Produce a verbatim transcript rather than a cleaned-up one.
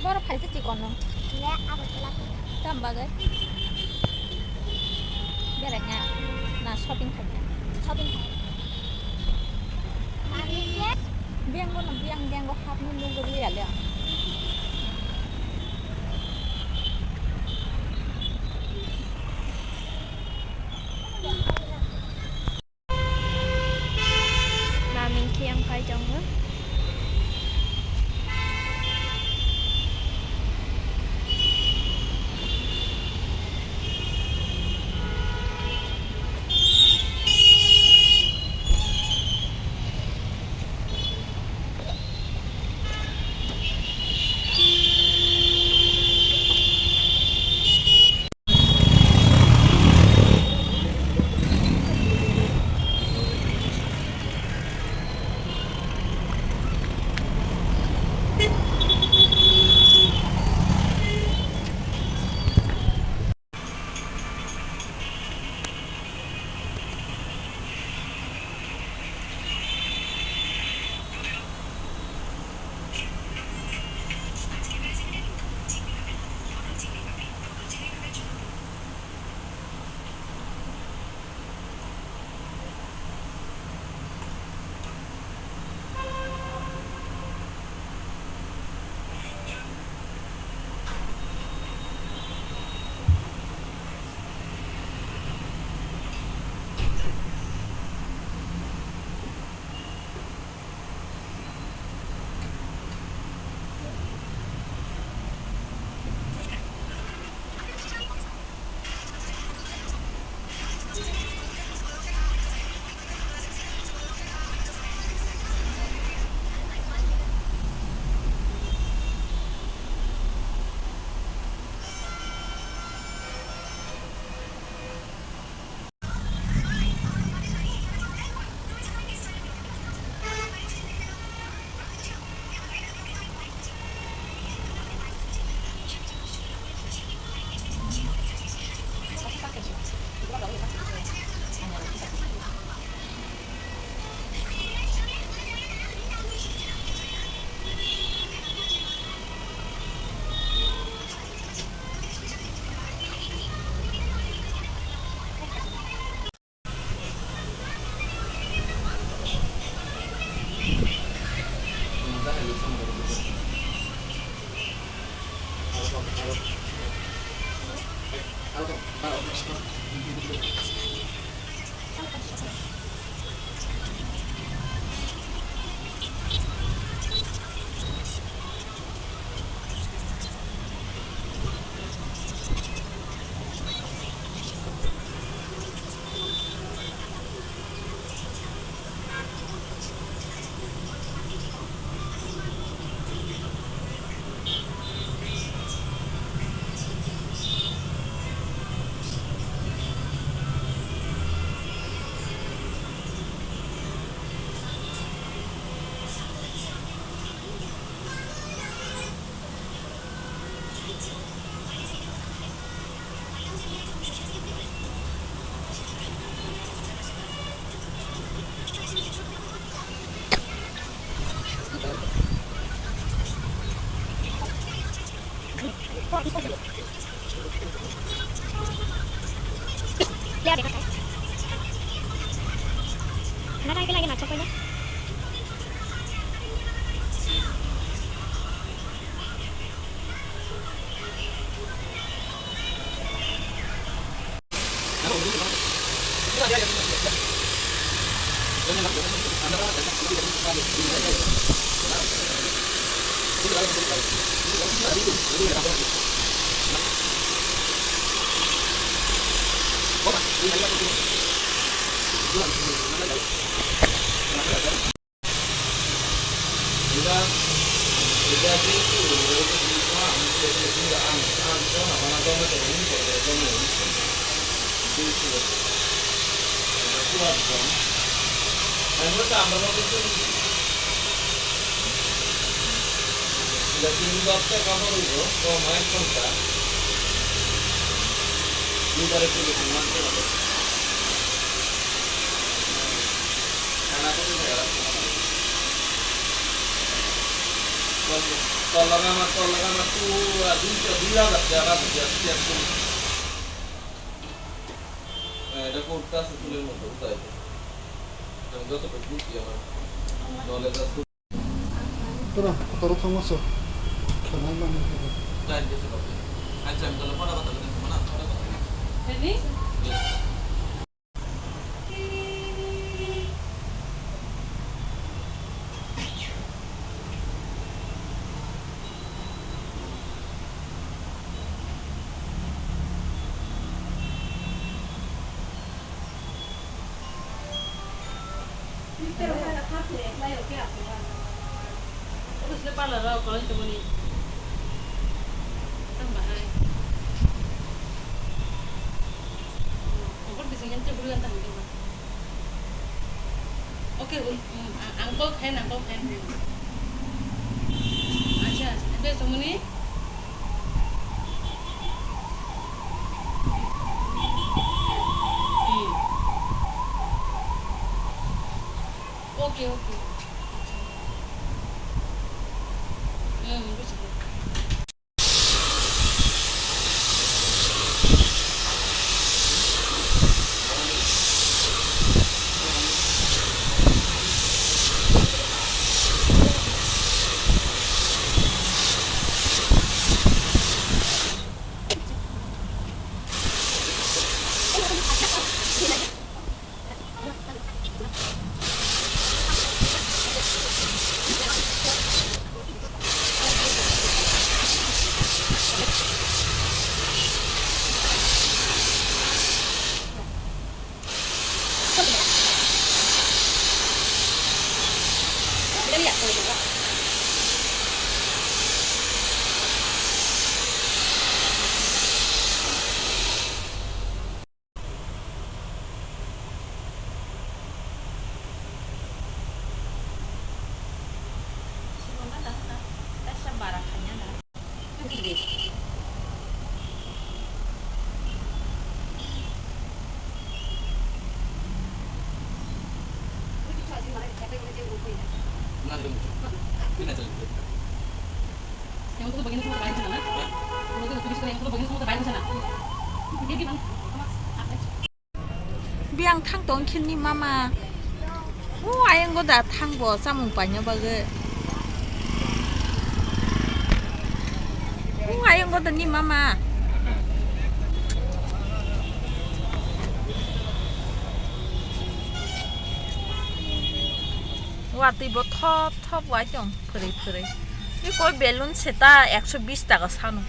Oro phalsa chikon no. Le, abo chwla. Tam bagwi? Berai na? Na shopping khaina? Shopping khai. Mami ke? Biyang bo no, biyang, biyang bo hapni nugwi liya le. Maming khe ang phai tongo. Tol lagama, tol lagama, tu, ah, duisho, dui hajar taka, dui hajar taka. Eh, eta kurta se tuler moto, utai. Ang joto buji ama. Nole das. Tora, tora thangma so. Khanai mani. Time besi babe. Acha, ang tole pora bata bata mana? Pora bata. Ready? Yes. Parlour o kolai tongmani. Tang bahai. Ongkor bising yang cebul yang tang. Okay, un-, um, a-, uncle fan, uncle fan. Acha, acha. Ebe somuni? Hmm. Okay, okay. Hmm, bujibo. Biyang thang tong khe ni mama. O ayang go da thang bo chamung paina bagwi. O ayang go da ni mama. Watwi bo thop thop wai tong phwrwi phwrwi. Ni koi balloon seta ekso bish taka sano.